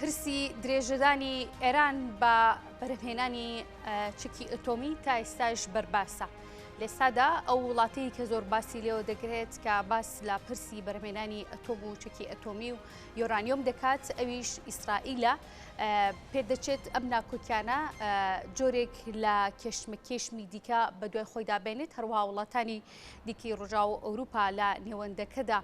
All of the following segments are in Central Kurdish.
پرسی درێژەدانی ئێران بە بەرهەمهێنانی چەکی ئەتۆمی تا ئێستاش بەرباسە. لێستادا ئەو وڵاتەی کە زۆر باسی لێوە دەگرێت کە باس لە پرسی بەرهەمهێنانی ئەتۆم و چەکی ئەتۆمی و یۆرانیۆم دەکات ئەویش ئیسرائیلە پێدەچێت ئەم ناکۆکیانە جۆرێک لە کێشمەکێشمی دیکە بە دوای خۆیدا بێنێت هەروەها وڵاتانی دیکەی ڕۆژاوا و ئەوروپا لە نێوەندەکەدا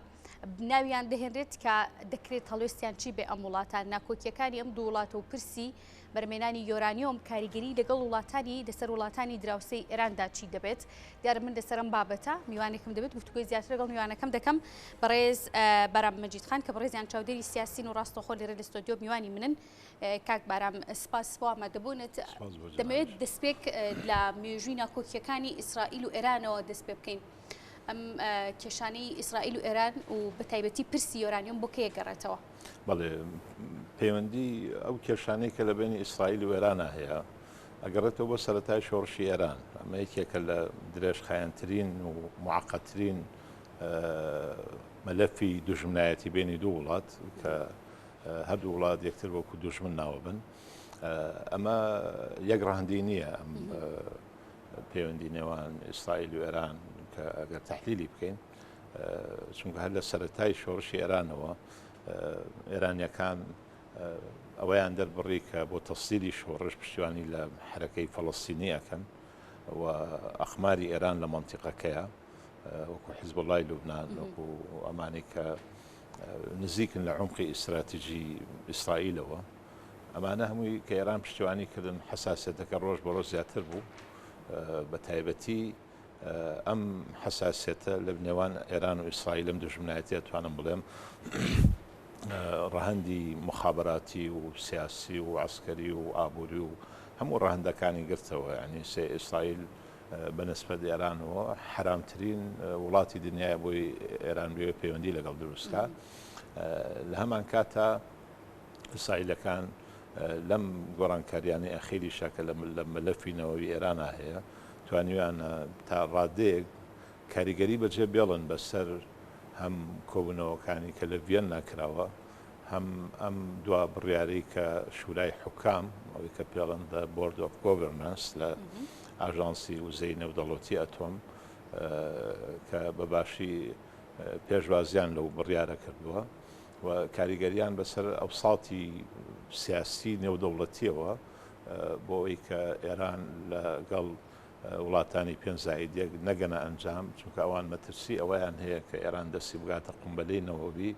ناویان دەهێنرێت کە دەکرێت هەڵوێستیان چی بێ ئەم وڵاتان ناکۆکیەکانی ئەم دوو وڵاتە و پرسی بەرمێنانی یۆرانیۆم کاریگەری لەگەڵ وڵاتانی لەسەر وڵاتانی دراوسێی ئێراندا چی دەبێت دیارە من لەسەر ئەم بابەتە میوانێکم دەبێت گفتوگۆی زیاتر لەگەڵ میوانەکەم دەکەم بەڕێز بارام مەجید خان کە بەڕێزیان چاودێری سیاسین و ڕاستەوخۆ لێرە لە ستۆدیۆ میوانی منن کاک بارام سپاس بۆ ئامادەبوونت دەمەوێت دەستپێک لە مێژووی ناکۆکیەکانی ئیسرائیل و ئێرانەوە دەست پێ بکەین ئەم کێشانەی ئیسرائیل و ئێران و بە تایبەتی پرسی یۆرانیۆم بۆ کێ گەڕێتەوە؟ بەڵێ پەیوەندی ئەو کێشانەی کە لە بەینی ئیسرائیل و ئێرانە هەیە ئەگەڕێتەوە بۆ سەرەتای شۆڕشی ئێران ئەمە یەکێکە لە درێژخایەنترین و معقدترین مەلەفی دوژمنایەتی بینی دوو وڵات کە هەردوو وڵات یەکتر وەکو دوژمن ناوە بن ئەمە یەک ڕەهەندی نییە ئەم پەیوەندی نێوان ئیسرائیل و ئێران کە ئەگەر تحلیلی بکەین چونکە هەر لە سەرەتای شۆڕشی ئێرانەوە ئێرانیەکان ئەوەیان دەربڕی کە بۆ تەسلیلی شۆڕش پشتیوانی لە حرەکەی فەڵەستینی ئەکەن و ئەخماری ئێران لە مەنتیقەکەیە وەکو حیزبوڵای لوبناان وەکو ئەمانەی کە نزیکن لە عمقی ئیستراتیژی ئیسرائیلەوە ئەمانە هەمووی کە ئێران پشتیوانی کردن حساسیەتەکە ڕۆژ بە ڕۆژ زیاتر بوو بە تایبەتی ئەم حساسیەتە لە نێوان ئێران و ئیسرائیل ئەم دوژمنایەتیە توانم بڵێم ڕەهەندی مخابراتی و سیاسی و عسکەری و ئابووری و هەموو ڕەهەندەکانی گرتەوە ینی سێ ئیسرائیل بە نسبەت ئێرانەوە حەرامترین وڵاتی دنیاە بۆی ئێران بێ پەیوەندی لەگەڵ دروستکە لە هەمان کاتا ئیسرائیلەکان لەم گۆڕانکاریانەی ئەخیریشا کە لە مەلەفی نەوەوی ئێرانا هەیە توانیویانە تا ڕادەیەک کاریگەری بەجێ بێڵن بەسەر هەم کۆبوونەوەکانی کە لە ڤیەننا کراوە هەم ئەم دوا بڕیارەی کە شورای حوکام ئەوەی کە پێڵن The Board of Governance لە ئاژانسی وزەی نێودەوڵەتی ئەتۆم کە بە باشی پێشوازیان لەو بڕیارە کردووە و کاریگەریان بەسەر ئەوساتی سیاسی نێودەوڵەتیەوە بۆ ئەوەی کە ئێران لەگەڵ وڵاتانی پێنج زائید یەک نەگەنە ئەنجام، چونکە ئەوان مەترسی ئەوەیان هەیە کە ئێران دەستی بگاتە قومبەلەی نەوەوی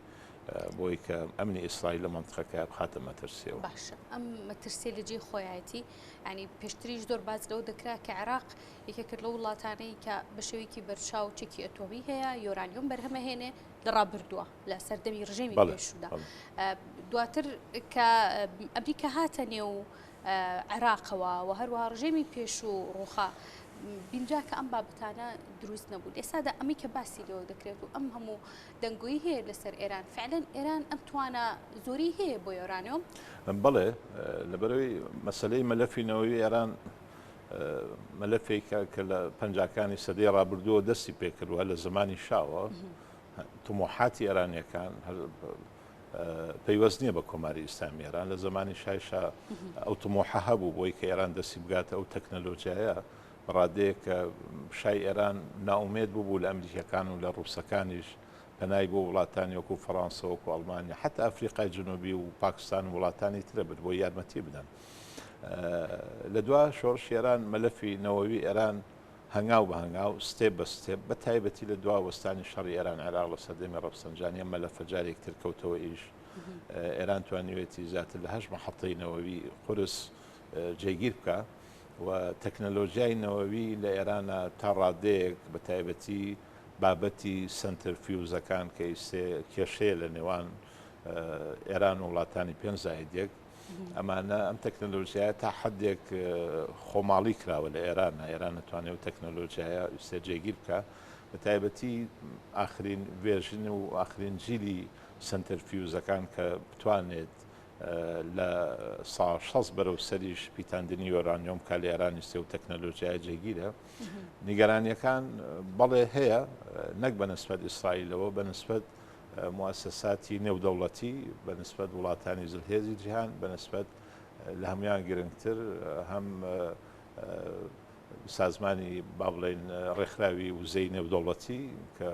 بۆی کە ئەمنی ئیسرائیل لە مەنتقەکەیا بخاتە مەترسیەوە. باشە ئەم مەترسیە لە جێی خۆیەتی، یانی پێشتریش زۆر باس لەوە دەکرا کە عێراق یەکێکە لەو وڵاتانەی کە بە شێوەیەکی بەرچاو چەکی ئەتۆمی هەیە، یۆرانیۆم بەرهەمەهێنێ لە ڕابردووە لە سەردەمی ڕژێمی پێشوودا. دواتر کە ئەمریکا هاتە نێو عێراقەوە و هەروەها ڕژێمی پێشوو ڕووخا، بینرا کە ئەم بابەتانە دروست نەبوون. ئێستادا ئەمەی کە باسی لێوە دەکرێت و ئەم هەموو دەنگۆی هەیە لەسەر ئێران، فعلەن ئێران ئەم توانا زۆری هەیە بۆ یۆرانیۆم؟ بەڵێ، لەبەرئەوەی مەسەلەی مەلەفی نەوەوی ئێران مەلەفێکە کە لە پەنجاکانی سەدەی ڕابردووە دەستی پێکردووە لە زەمانی شاوە تموحاتی ئێرانیەکان پەیوەست نییە بە کۆماری ئیسلامی ئێران لە زمانی شایشا ئەو تموحە هەبوو بۆی کە ئێران دەستی بگاتە ئەو تەکنەلۆژیایە بەڕادەیەک کە شای ئێران ناومێد بوو لە ئەمریکەکان و لە ڕووسەکانیش پەنای بۆ وڵاتانی وەکو فەڕانسە وەکو ئەڵمانیا حتا ئەفریقای جنوبی و پاکستان و وڵاتانی ترە برد بۆ یارمەتی بدەن لە دوا شۆڕشی ئێران مەلەفی نەوەوی ئێران هەنگاو بە هەنگاو، step بە step، بە تایبەتی لە دوا وەستانی شەڕی ئێران عێراق لە سەردەمی ڕەفسەنجانی ئەم مەلەفە جارێک تر کەوتەوە ئیش. ئێران توانیوێتی زیاتر لە هەشت مەحەتەی نەوەوی قورس جێگیر بکا و تەکنەلۆژیای نەوەوی لە ئێرانە تا ڕادەیەک بە تایبەتی بابەتی سەنتەرفیوزەکان کە ئیستێ کێشەیە لە نێوان ئێران و وڵاتانی پێنج زائید یەک ئەمانە ئەم تەکنەلۆژیایە تا حدێک خۆماڵی کراوە لە ئێران ئێران نتوانێت و تەکنەلۆژیایە ئیستێ جێگیر بکە بە تایبەتی ئاخرین version و ئاخرین جیلی سەنتەرفیوزەکان کە بتوانێت لە سا 60 بەرەو سەریش پیتاندنی یۆرانیۆم کا لە ئێرانی سێ و تەکنەلۆژیای جێگیرە نیگەرانیەکان بەڵێ هەیە نەک بە نسبەت ئیسرائیلەوە بە نسبەت. موئەسەساتی نێودەوڵەتی بە نسبەت وڵاتانی زلهێزی جیهان، بە نسبەت لە هەموان گرنگتر هەم سازمانی با بڵێین ڕێکخراوی وزەی نێودەوڵەتی کە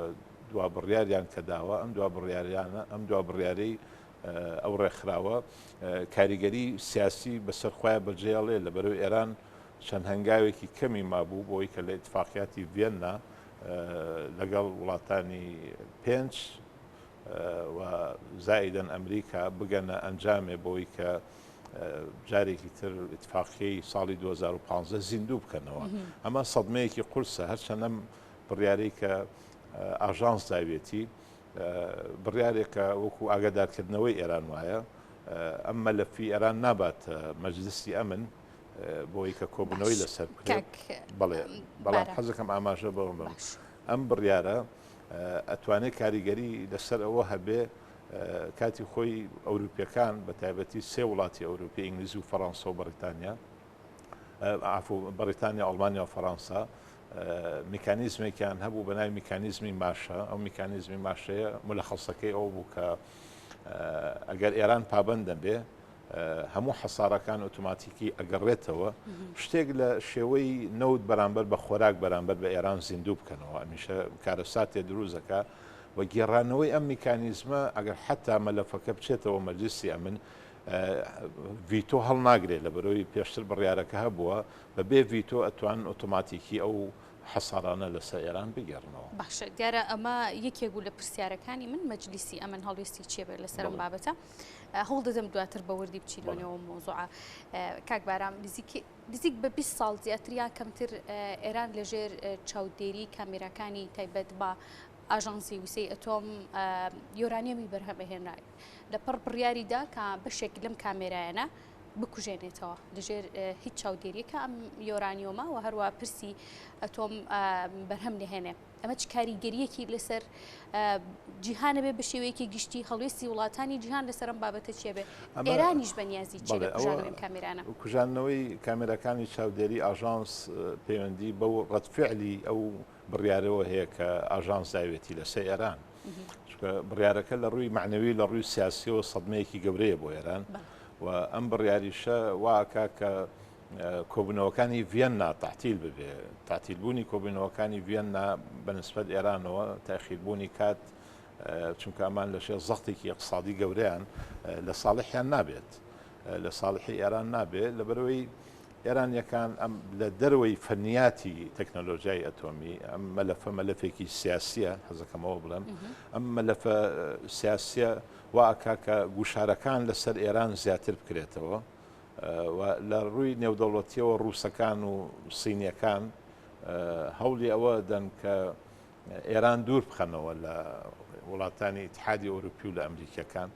دوا بڕیاریان کە داوە، ئەم دوا بڕیاریانە ئەم دوا بڕیارەی ئەو ڕێکخراوە کاریگەری سیاسی بەسەر خۆیان بەجێڵێ لە بەرەو ئێران چەند هەنگاوێکی کەمی مابوو بۆی کە لە ئیتفاقیاتی ڤیەننا لەگەڵ وڵاتانی پێنج و زائیدەن ئەمریکا بگەنە ئەنجامێ بۆی کە جارێکی تر ئیتفاقیەی ساڵی 2015 زیندوو بکەنەوە. ئەمە سەدمەیەکی قورسە، هەرچەند ئەم بڕیارەی کە ئاژانس داوێتی بڕیارێکە وەکو ئاگادارکردنەوەی ئێران وایە، ئەم مەلەفی ئێران نابات مەجلسی ئەمن بۆی کە کۆبوونەوەی لەسەر بکرێت. بەڵێ، بەڵام حەزەکەم ئاماژە بەوە بم ئەم بڕیارە ئەتوانێت کاریگەری لەسەر ئەوە هەبێ کاتی خۆی ئەوروپیەکان بە تایبەتی سێ وڵاتی ئەوروپی ئینگلیز و فەڕەنسا و بەڕیتانیا عفو بەڕیتانیا ئەڵمانیا و فەڕەنسا میکانیزمێکیان هەبوو بە ناوی میکانیزمی ماشە. ئەو میکانیزمی ماشەیە ملەخەسەکەی ئەو بوو کە ئەگەر ئێران پابەند نەبێ هەموو حەسارەکان ئۆتۆماتیکی ئەگەڕێتەوە شتێک لە شێوەی نەوت بەرامبەر بە خۆراک بەرامبەر بە ئێران زیندوو بکەنەوە. ئەمیشە کارەساتێ دروست دەکا و گێڕانەوەی ئەم میکانیزمە ئەگەر حتا مەلەفەکە بچێتەوە مەجلیسی ئەمن ڤیتۆ هەڵناگرێت لە بەرەوەی پێشتر بڕیارەکە هەبووە بە بێ ڤیتۆ ئەتوان ئۆتۆماتیکی ئەو حەسارانە لەسەر ئێران بگێڕنەوە. باشە دیارە ئەمە یەکێک بوو لە پرسیارەکانی من، مەجلیسی ئەمن هەڵوێستی چیە بێت لەسەر ئەم بابەتە؟ هەوڵ دەدەم دواتر بە وردی بچینەوە نێو ئەم مەوزوعە. کاک بارام، نزیک بە 20 ساڵ زیاتر یا کەمتر ئێران لەژێر چاودێری کامێراکانی تایبەت بە ئاژانسی وزەی ئەتۆم یۆرانیەمی بەرهەمهێنرا. لەپڕ بڕیاری دا کە بەشێک لەم کامێرایانە بکوژێنێتەوە لەژێر هیچ چاودێریەکە ئەم یۆرانیۆمە و هەروە پرسی ئەتۆم بەرهەم نهێنێ. ئەمە چ کاریگەریەکی لەسەر جیهانە بێ بە شێوەیەکی گشتی هەڵوێستی وڵاتانی جیهان لەسەر ئەم بابەتە چیە بێ؟ ئێرانیش بە نیازی چیە لە کوژانەوەی ئەم کامێرانە؟ کوژاندنەوەی کامێراکانی چاودێری ئاژانس پەیوەندی بەو ڕەدفعلی ئەو بڕیارەوە هەیە کە ئاژانس داوێتی لەسەر ئێران، چونکە بڕیارەکە لە ڕووی مەعنەوی لە ڕووی سیاسیەوە سەدمەیەکی گەورەیە بۆ ئێران و ئەم بڕیاریشە وا ئەکا کە کۆبوونەوەکانی ڤیەننا تەعتیل ببێ. تەعتیلبوونی کۆبوونەوەکانی ڤیەننا بە نسبەت ئێرانەوە تاخیربوونی کات، چونکە ئەمان لە ژێر زەختێکی ئیقتسادی گەورەیان لە ساڵحیان نابێت، لە ساڵحی ئێران نابێت، لەبەرئەوەی ئێرانیەکان ئەم لە دەرەوەی فەنیاتی تەکنەلۆژیای ئەتۆمی ئەم مەلەفە مەلەفێکی سیاسیە، حەزەکەمەوە بڵێم ئەم مەلەفە سیاسیە وا ئەکا کە گوشارەکان لەسەر ئێران زیاتر بکرێتەوە و لە ڕووی نێودەوڵەتیەوە ڕووسەکان و سینیەکان هەوڵی ئەوە دەن کە ئێران دوور بخەنەوە لە وڵاتانی ئیتحادی ئەوروپی و لە ئەمریکیەکان،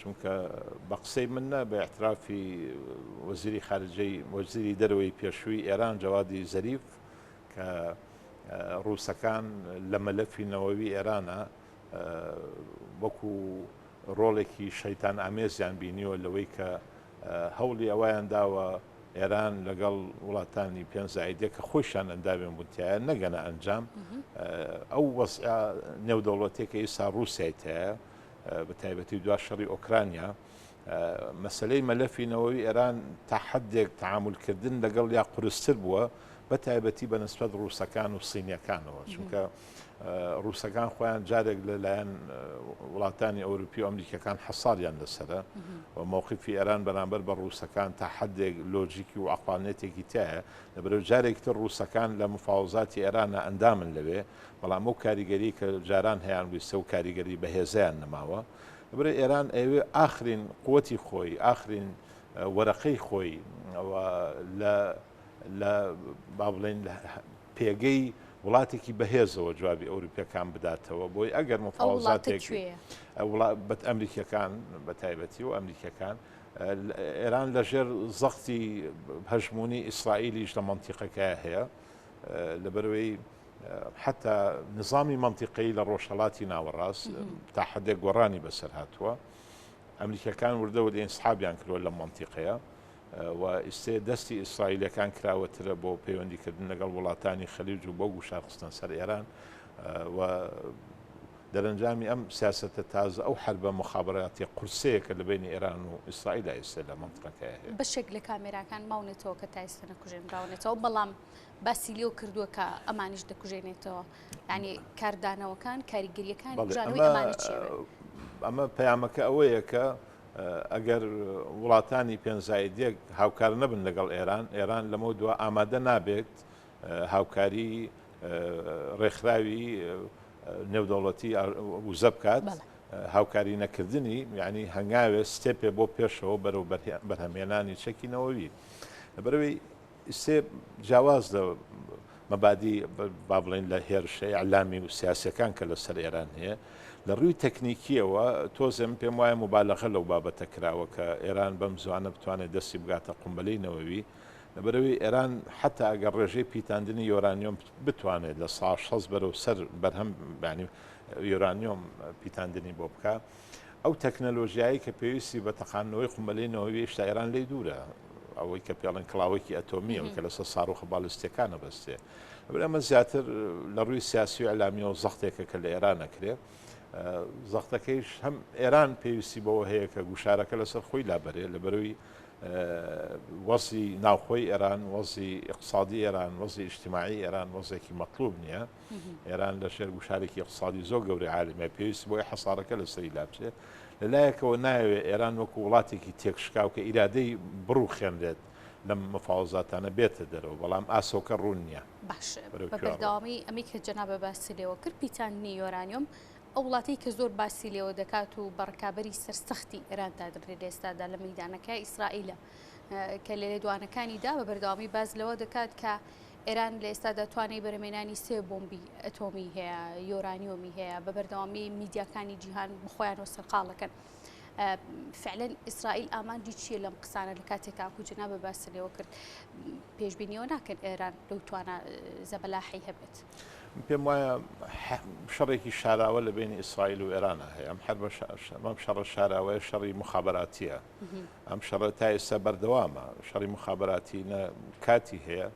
چونکە بە قسەی من نە، بە ئیعترافی وەزیری خارجەی وەزیری دەرەوەی پێشووی ئێران جەوادی زەریف کە ڕووسەکان لە مەلەفی نەوەوی ئێرانە وەکو ڕۆڵێکی شەیتان ئامێزیان بینیوە لەوەی کە هەوڵی ئەوەیان داوە ئێران لەگەڵ وڵاتانی پێنج زائیدە کە خۆیشیان ئەندامیان بوون تیایە نەگەنە ئەنجام. ئەو وەزعە نێودەوڵەتیە کە ئیستا ڕووسیای تایە بە تایبەتی دوا شەڕی ئۆکرانیا مەسەلەی مەلەفی نەوەوی ئێران تا حدێک تعاملکردن لەگەڵ یا قورستر بووە بە تایبەتی بە نسبەت ڕووسەکان و سینیەکانەوە، چونکە ڕووسەکان خۆیان جارێک لەلایەن وڵاتانی ئەوروپی و ئەمریکەکان حەساریان لەسەرە و مەوقفی ئێران بەرامبەر بە ڕووسەکان تا حدێک لۆجیکی و عەقڵانیەتێکی تایە، لەبەرەو جارێکی تر ڕووسەکان لە مفاوەزاتی ئێرانە ئەندامن لەوێ، بەڵام ئەو کاریگەری کە جاران هەیان بوو ئیستە و کاریگەری بەهێزیان نەماوە. لەبەرئ ئێران ئەیەوێ ئاخرین قوتی خۆی، ئاخرین وەرەقەی خۆی لە لە با بڵێین پێگەی وڵاتێکی بەهێزەوە جوابی ئەوروپیەکان بداتەوە بۆی ئەگەر مفاوەزاتێک بەت ئەمریکیەکان بە تایبەتی و ئەمریکیەکان ئێران لەژێر زەختی هەژمونی ئیسرائیلیش لە مەنتیقەکە هەیە لەبەرەوەی حتا نظامی مەنتیقەی لە ڕۆژهەڵاتی ناوەڕاست تا حدێک گۆڕانی بەسەر هاتووە. ئەمریکەکان وردە وردە ئینسحابیان کردووە لەم مەنتیقەیە و ئیستێ دەستی ئیسرائیلەکان کراوەترە بۆ پەیوەندیکردن لەگەڵ وڵاتانی خەلیج و بۆ گوشار خستنە سەر ئێران و. دەرەنجامی ئەم سیاسەتە تازە ئەو حەربە موخابەراتیە قورسەیە کە لە بەینی ئێران و ئیسرائیلا ئێستا لە مەنتقەکەیا هەیە. بەشێک لە کامێراکان ماونەتەوە کە تا ئێستا نەکوژێنراونەتەوە، بەڵام باسی لێوە کردووە کە ئەمانیش دەکوژێنێتەوە. یانی کاردانەوەکان، کاریگەرییەکانی بەڵێ کوژانەوەی ئەمە ئەمانە چییە؟ ئەمە پەیامەکە ئەوەیە کە ئەگەر وڵاتانی پێنج زائید یەک هاوکار نەبن لەگەڵ ئێران، ئێران لەمەو دوا ئامادە نابێت هاوکاری ڕێکخراوی نێودەوڵەتی وزە بکات، هاوکاری نەکردنی یعنی هەنگاوێ ستێپێ بۆ پێشەوە بەرەو بەرهەمهێنانی چەکی نەوەوی. لەبەرئەوەی سێ جیاواز لە مەبادی با بڵێین لە هێرشە ئیعلامی و سیاسیەکان کە لەسەر ئێران هەیە لە ڕووی تەکنیکیەوە تۆزێ من پێم وایە موبالەغە لەو بابەتە کراوە کە ئێران بەم زوانە بتوانێت دەستی بگاتە قومبەلەی نەوەوی لەبەرئەوەی ئێران حەتا ئەگەر ڕێژەی پیتاندنی یۆرانیۆم بتوانێت لە سا 60 بەرەو سەر بەرهەم یانی یۆرانیۆم پیتاندنی بۆ بکا ئەو تەکنەلۆژیایی کە پێویستی بە تەقاندنەوەی قومبەلەی نەوەوی هێشتا ئێران لێی دوورە ئەوەی کە پێڵێن کڵاوەکی ئەتۆمیە کە لەسەر ساروخە بالیستیەکانە بەستێ لەبەر ئەمە زیاتر لە ڕووی سیاسی و ئیعلامیەوە زەختێکە کە لە ئێران ئەکرێ زەختەکەیش هەم ئێران پێویستی بەوە هەیە کە گوشارەکە لەسەر خۆی لابەرێ لەبەرەوەی وەزی ناوخۆی ئێران، وەزی ئیقتسادی ئێران، وەزی ئیجتیماعی ئێران وەزێکی مەتلوب نییە. ئێران لە ژێر گوشارێکی ئیقتسادی زۆر گەورەی عالەمیە، پێویستی بۆی حەسارەکە لەسەری لابچێ. لە لایەکەوە نایەوێ ئێران وەکو وڵاتێکی تێکشکاو کە ئیرادەی بڕوخێنرێت لەم مفاوەزاتانە بێتە دەرەوە، بەڵام ئاسۆکە ڕوون نییە. باش بەرەو بە کوێ ئەڕوا. بەردەوامی ئەمەی کە جەنابت باسی لێوە کرد پیتاندنی یۆرانیۆم ئەو وڵاتەی کە زۆر باسی لێوە دەکات و بە ڕکابەری سەرسەختی ئێران دادەنرێت لە ئێستادا لە مەیدانەکە ئیسرائیلە کە لە لێدوانەکانیدا بە بەردەوامی باس لەوە دەکات کە ئێران لە ئێستادا توانای بەرهەمێنانی سێ بۆمبی ئەتۆمی هەیە، یۆرانیۆمی هەیە، بە بەردەوامی میدیاکانی جیهان بەخۆیانەوە سەرقاڵەکەن. فعلەن ئیسرائیل ئامانجی چییە لەم قسانە لە کاتێکا کو جەنابت باست لێوە کرد پێشبینیەوە ناکەن ئێران لەو توانا زەبەلاحەی هەبێت؟ من پێم وایە شەڕێکی شاراوە لە بینی ئیسرائیل و ئێرانە هەیە ئەم حەربە ئەم شەڕە شاراوەیە شەڕی مخابراتیە ئەم شەڕە تا ئێستا بەردەوامە شەڕی مخابراتی نە کاتی هەیە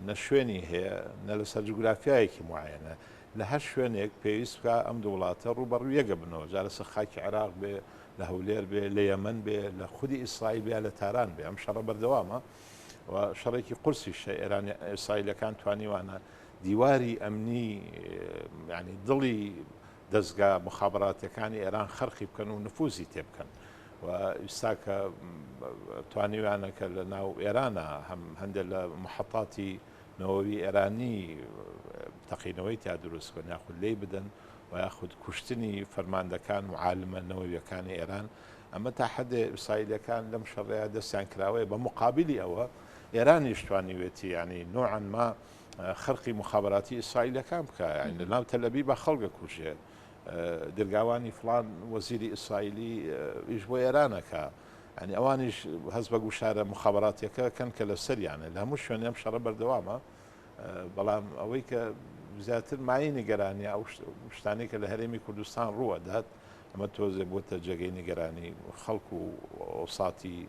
نە شوێنی هەیە نە لەسەر جوگرافیایەکی معەنە لە هەر شوێنێک پێویست بکە ئەم دوو وڵاتە ڕووبەڕوو یەکە بنەوە جا لەسەر خاکی عێراق بێ لە هەولێر بێ لە یەمەن بێ لە خودی ئیسرائیل بێ لە تاران بێ ئەم شەڕە بەردەوامە و شەڕێکی قورسیشە ئێران ئیسرائیلەکان توانیوانە دیواری ئەمنی ینی دڵی دەستگا مخابراتەکانی ئێران خەرقی بکەن و نفوزی تێ بکەن و ئیستا کە توانیویانە کە لە ناو ئێرانە هەم هەندێک لە محەتاتی نەوەوی ئێرانی تەقینەوەی تیا دروست بکەن یاخود لێی بدەن و یاخود کوشتنی فەرماندەکان و عالمە نەوەویەکانی ئێران ئەمە تا حەدێ ئیسرائیلەکان لەم شەڕەیا دەستیان کراوەیە بە مقابلی ئەوە ئێرانیش توانیوێتی یانی نوعا ما خەرقی مخابراتی ئیسرائیلەکان بکە یانی لە ناو تەلەبی بە خەڵگە کوژێ درگاوانی فلان وەزیری ئیسرائیلی ئیش بۆ ئێرانەکە یانی ئەوانیش هەست بە گوشارە مخابراتیەکە کەن کە لە سەریانە لە هەموو شوێنێ ئەم شەڕە بەردەوامە بەڵام ئەوەی کە زیاتر مایەی نیگەرانیە ئەو شتانەی کە لە هەرێمی کوردستان ڕووەدات ئەمە تۆزێ بۆتە جێگەی نیگەرانی خەڵک و ئەوساتی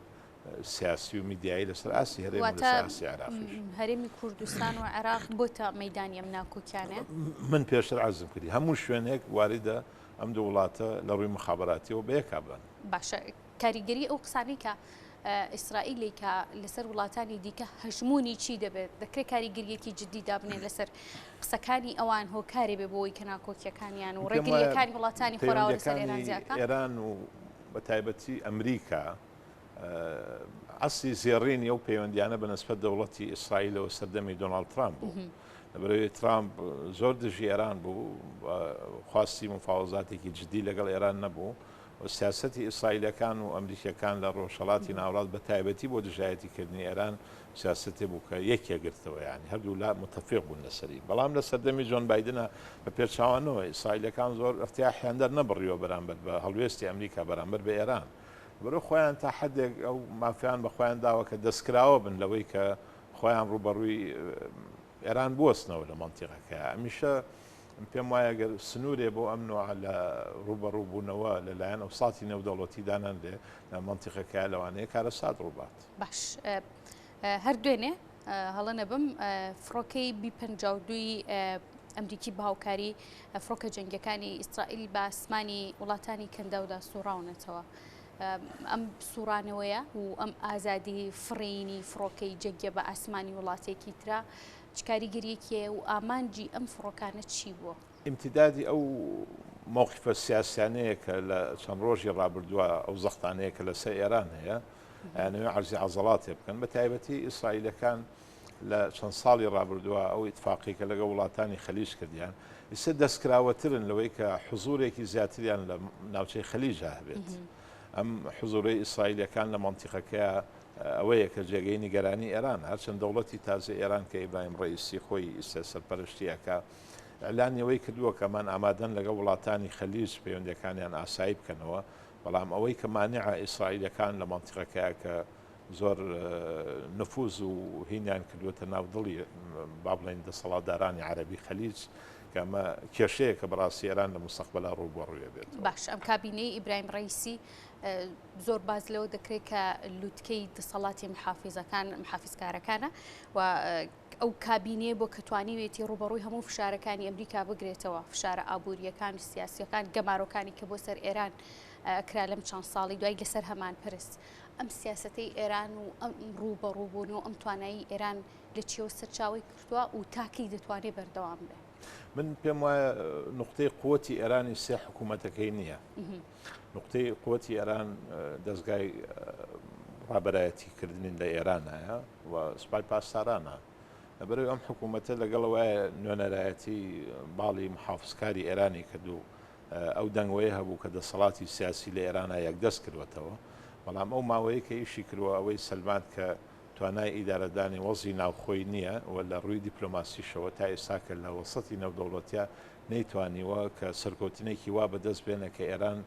سیاسی و میدیایی لەسەر ئاستی هەرێم و لەسەر ئاستی عێراقیش. هەرێمی کوردستان و عێراق بۆتە مەیدانی ئەم ناکۆکیانە؟ من پێشتر عەرزم کردی هەموو شوێنێک واریدە ئەم دوو وڵاتە لە ڕووی مخابەراتیەوە بەیەکا بن. باشە کاریگەری ئەو قسانەی کە ئیسرائیل کە لەسەر وڵاتانی دیکە هەژموونی چی دەبێت؟ دەکرێت کاریگەریەکی جددی دابنێن لەسەر قسەکانی ئەوان هۆکارێ بێ بۆی کە ناکۆکیەکانیان و ڕێگریەکانی وڵاتانی خۆراوە لەسەر ئێران زیاد بکات؟ ئێران و بە تایبەتی ئەمریکا عەسری زێڕینی ئەو پەیوەندیانە بە نسبەت دەوڵەتی ئیسرائیلەوە سەردەمی دۆناڵد ترامپ بوو. لەبەرئەوەی ترامپ زۆر دژی ئێران بوو، خواستی مفاوەزاتێکی جدی لەگەڵ ئێران نەبوو و سیاسەتی ئیسرائیلەکان و ئەمریکیەکان لە ڕۆژهەڵاتی ناوەڕاست بە تایبەتی بۆ دژایەتی کردنی ئێران سیاسەتێ بوو کە یەکێ گرتەوە یانی هەردوو لا متەفیق بوون لەسەری بەڵام لە سەردەمی جۆن بایدنە بە پێچاوانەوە ئیسرائیلەکان زۆر ئرتیاحیان دەرنەبڕیوە بەرامبەر بە هەڵوێستی ئەمریکا بەرامبەر بە ئێران لەبەرئەوە خۆیان تا حەدێک ئەو مافیان بە خۆیان داوە کە دەستکراوە بن لەوەی کە خۆیان ڕووبەڕووی ئێران بوەستنەوە لە مەنتیقەکەیا. هەمیشە پێم وایە گەر سنوورێ بۆ ئەم نوعە لە ڕووبەڕووبوونەوە لە لایەن ئەوساتی نێودەوڵەتی دانەنرێ لە مەنتیقەکەیا لەوانەیە کارەسات ڕووبات. باش هەر دوێنێ هەڵە نەبم فڕۆکەی بی 52 ی. ئەمریکی بە هاوکاری فڕۆکە جەنگیەکانی ئیسرائیل بە ئاسمانی وڵاتانی کەنداودا سوڕاونەتەوە. ئەم سوڕانەوەیە و ئەم ئازادی فڕینی فڕۆکەی جەنگیە بە ئاسمانی وڵاتێکی ترا چ کاریگەریەکی هەیە و ئامانجی ئەم فڕۆکانە چی بووە؟ ئیمتیدادی ئەو مەوقیفە سیاسیانەیە کە لە چەند ڕۆژی ڕابردووە ئەو زەختانەیە کە لەسەر ئێران هەیە ئەیانەوێ عەرزی عەزەڵاتێ بکەن بە تایبەتی ئیسرائیلەکان لە چەند ساڵی ڕابردووە ئەو ئیتفاقی کە لەگەڵ وڵاتانی خەلیج کردیان ئیستا دەستکراوەترن لەوەی کە حزوورێکی زیاتریان لە ناوچەی خەلیجا هەبێت. ئەم حزوورەی ئیسرائیلەکان لە مەنتیقەکەیا ئەوەیە کە جێگەی نیگەرانی ئێرانە. هەرچەند دەوڵەتی تازەی ئێران کە ئیبراهیم ڕەئیسی خۆی ئیستا سەرپەرشتی ئەکا ئیعلانی ئەوەی کردووە کە ئەمان ئامادەن لەگەڵ وڵاتانی خەلیج پەیوەندیەکانیان ئاسایی بکەنەوە، بەڵام ئەوەی کە مانعە ئیسرائیلەکان لە مەنتیقەکەیا کە زۆر نفوز و هینیان کردووەتە ناو دڵی با بڵێین دەسەڵاتدارانی عەرەبی خەلیج کە ئەمە کێشەیە کە بەڕاستی ئێران لە مستەقبەلا ڕووبەڕووی بێتەوە. باش ئەم کابینەی ئیبراهیم ڕەئیسی زۆر باس لەوە دەکرێت کە لوتکەی دەسەڵاتی محافیزەکان محافیزکارەکانە و ئەو کابینەیە بۆ کە توانیوێتی ڕووبەڕووی هەموو فشارەکانی ئەمریکا بگرێتەوە فشارە ئابووریەکان و سیاسیەکان گەمارۆکانی کە بۆ سەر ئێران کرا لەم چەند ساڵی دوای لەسەر هەمان پرس ئەم سیاسەتەی ئێران و ئەم ڕووبەڕووبوون و ئەم توانایی ئێران لە چیەوە سەرچاوەی گرتووە و تاکەی دەتوانێت بەردەوام بێ؟ من پێم وایە نوقتەی قوتی ئێرانی سێ حکوومەتەکەی نییە. نوقتەی قوتی ئێران دەزگای ڕابەرایەتی کردنی لە ئێرانایە و سوپای پاسدارانە. لەبەرئەوەی ئەم حکوومەتە لەگەڵ ئەوەیە نوێنەرایەتی باڵی محافزکاری ئێرانی کرد و ئەو دەنگۆیە هەبوو کە دەسەڵاتی سیاسی لە ئێرانا یەکدەست کردووەتەوە، بەڵام ئەو ماوەیەی کە ئیشی کردووە ئەوەی سەلماند کە توانای ئیدارەدانی وەزعی ناوخۆی نییە و لە ڕووی دیپلۆماسیشەوە تا ئێستا کە لە وەسەتی نێودەوڵەتیا نەیتوانیوە کە سەرکەوتنێکی وا بەدەست بێنێ کە ئێران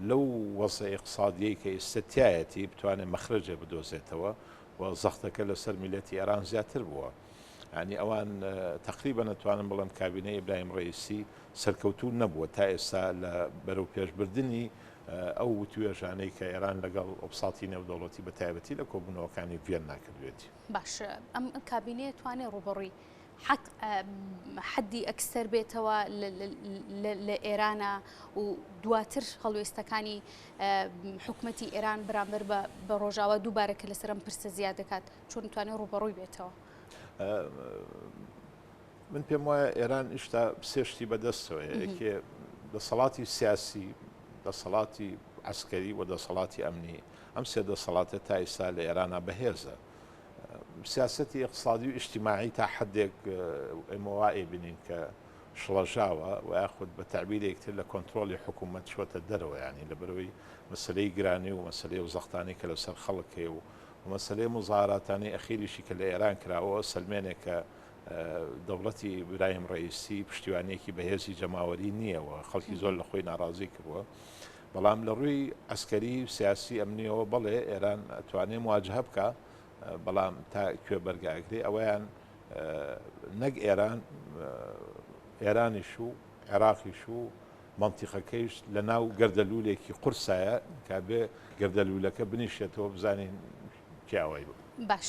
لەو وەزعە ئیقتسادیەی کە ئیستە تیایەتی بتوانێ مەخرەجێ بدۆزێتەوە و زەختەکە لەسەر میللەتی ئێران زیاتر بووە. یانی ئەوان تەقریبەن ئەتوانم بڵێم کابینەی ئیبراهیم ڕەئیسی سەرکەوتوو نەبووە تا ئێستا لە بەرەوپێشبردنی ئەو وتوێژانەی کە ئێران لەگەڵ ئۆبساتی نێودەوڵەتی بە تایبەتی لە کۆبوونەوەکانی ڤیەننا کردوێتی. باشە ئەم کابینەیە توانێ ڕووبەڕووی حەق حەدی ئەکسەر بێتەوە لە ئێرانە و دواتر هەڵوێستەکانی حکومەتی ئێران بەرامبەر بە ڕۆژاوا دووبارە کە لەسەر ئەم پرسە زیاد دەکات چۆن توانێت ڕووبەڕووی بێتەوە؟ من پێم وایە ئێران ئیشتا سێ شتی بەدەستەوەیە، یەکێ دەسەڵاتی سیاسی، دەسەڵاتی عەسکەری و دەسەڵاتی ئەمنی. ئەم سێ دەسەڵاتە تا ئیستا لە ئێرانا بەهێزە. سیاسەتی ئیقتسادی و ئیجتیماعی تا حەدێک ئێمە وا ئەیبینین کە شڵەژاوە و یاخود بە تەعبیرێک تر لە کۆنترۆڵی حکوومەت چووەتە دەرەوە یانی لەبەرئەوەی مەسەلەی گرانی و مەسەلەی ئەو زەختانەی کە لەسەر خەڵک هەیە و مەسەلەی موزاهەراتانەی ئەخیریشی کە لە ئێران کراوە سەلمێنێ کە دەوڵەتی ئیبراهیم ڕەئیسی پشتیوانییەکی بەهێزی جەماوەری نییە و خەڵکی زۆر لە خۆی ناڕازی کردووە. بەڵام لە ڕووی عەسکەری و سیاسی ئەمنییەوە بەڵێ ئێران ئەتوانێ مواجهە بکا، بەڵام تا کوێ بەرگە ئەگرێ ئەوەیان نەک ئێران، ئێرانیش و عێراقیش و مەنتیقەکەیش لە ناو گەردەلوولێکی قورسایە کە بێ گەردەلوولەکە بنیشێتەوە بزانین کێ ئەوەی باش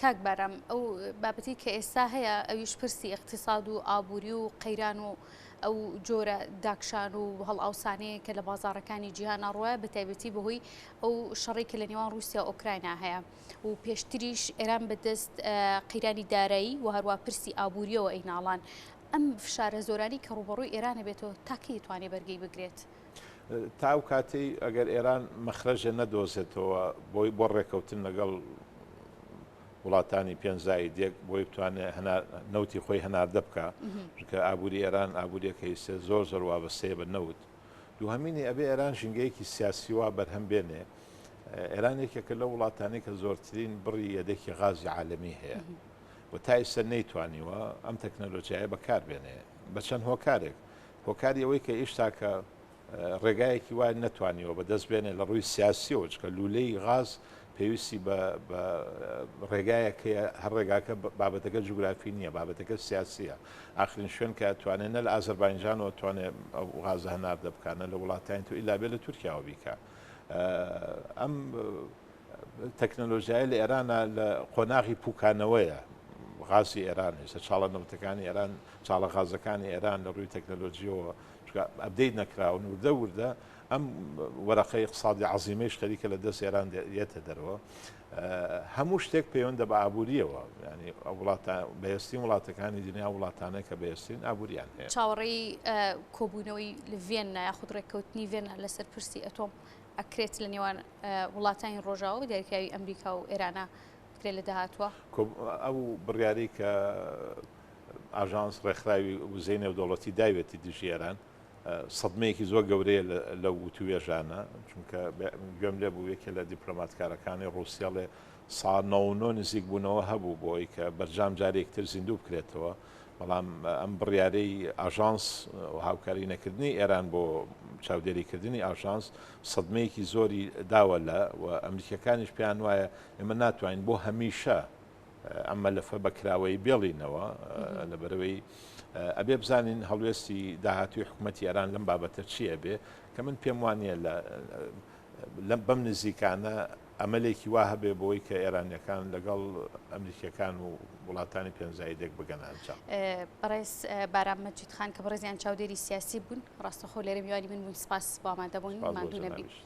کاک بارام ئەو بابەتی کە ئێستا هەیە ئەویش پرسی ئیقتیساد و ئابووری و قەیران و ئەو جۆرە داکشان و هەڵئاوسانەیە کە لە بازاڕەکانی جیهانا ڕوایە بە تایبەتی بەهۆی ئەو شەڕی کە لە نێوان رووسیا و ئۆکراینا هەیە و پێشتریش ئێران بەدەست قەیرانی دارایی و هەروە پرسی ئابووریەوە ئەیناڵان ئەم فشارە زۆرانی کە ڕووبەڕووی ئێرانە بێتەوە تا کەی دەتوانێت بەرگەی بگرێت؟ تا ئەو کاتەی ئەگەر ئێران مەخرەجێ نەدۆزێتەوە بۆی بۆ ڕێکەوتن لەگەڵ وڵاتانی پێنج زائید یەک بۆی بتوانێت نەوتی خۆی هەناردە بکا، چونکە ئابووری ئێران ئابووریەکە ئیستێ زۆر زۆر وابەستەیە بە نەوت. دووهەمینی ئەبێ ئێران ژینگەیەکی سیاسی وا بەرهەم بێنێ، ئێران یەکێکە لەو وڵاتانەی کە زۆرترین بڕی یەدەکی غازی عالەمی هەیە و تا ئیستە نەیتوانیوە ئەم تەکنەلۆجیایە بەکار بێنێ بە چەند هۆکارێک. هۆکاری ئەوەی کە ئیشتا کە ڕێگایەکی وای نەتوانیوە بەدەست بێنێ لە ڕووی سیاسیەوە چکە لولەی غاز پێویستی بە ڕێگایەک هەیە هەر ڕێگاکە بابەتەکە جوگرافی نییە بابەتەکە سیاسیە ئاخرین شوێن کە توانێت نە لە ئازەربایجانەوە توانێت ئەو غازە هەناردە بکات نە لە وڵاتانی تو ئیلا بێ لە تورکیاوە بیکا ئەم تەکنەلۆژیایە لە ئێرانە لە قۆناغی پوکانەوەیە. غازی ئێران ئێستا چاڵە نەوتەکانی ئێران چاڵە غازەکانی ئێران لە ڕووی تەکنەلۆجیەوە update نەکراون وردە وردە ئەم وەرەقەی اقتصادی عەزیمەیش خەریکە لە دەست ئێران یەتە دەرەوە. هەموو شتێک پەیوەندە بە ئابووریەوە ینی وڵاتە بەهێزترین وڵاتەکانی دنیا وڵاتانە کە بەهێزترین ئابووریان هەیە. چاوەڕێی کۆبوونەوەی ڤێننا یاخود ڕێککەوتنی ڤێننا لەسەر پرسی ئەتۆم ئەکرێت لە نێوان وڵاتانی ڕۆژاوا و دیاریکراوی ئەمریکا و ئێرانە بکرێت لە داهاتووە؟ ئەو بڕیارەی کە ئاژانس ڕێکخراوی وزەی نێودەوڵەتی داوێتی دژی ئێران سەدمەیەکی زۆر گەورەیە لەو وتووێژانە، چونکە گوێم لێ بوو یەکێ لە دیپلۆماتکارەکانی ڕووسیە ڵێ سا 99 نزیک بوونەوە هەبوو بۆ ئەوی کە بەرجام جارێکتر زیندوو بکرێتەوە، بەڵام ئەم بڕیارەی ئاژانس و هاوکاری نەکردنی ئێران بۆ چاودێریکردنی ئاژانس سەدمەیەکی زۆری داوە لە و ئەمریکیەکانیش پێیان وایە ئێمە ناتوانین بۆ هەمیشە ئەم مەلەفە بە کراوەیی بێڵینەوە، لەبەرئەوەی ئەبێ بزانین هەڵوێستی داهاتووی حکومەتی ئێران لەم بابەتە چی ئەبێ، کە من پێم وانییە لە بەم نزیکانە ئەمەلێکی وا هەبێ بۆی کە ئێرانییەکان لەگەڵ ئەمریکییەکان و وڵاتانی پێنجزایدێک بگەنە ئەنجام. بەڕێز بارام مەجید خان کە بەڕێزیان چاودێری سیاسی بوون، ڕاستەوخۆ لێرە میوانی من بوون، سپاس بۆ ئامادەبوون، سپاس بۆ ماندوو نەبی. جەنابیشت.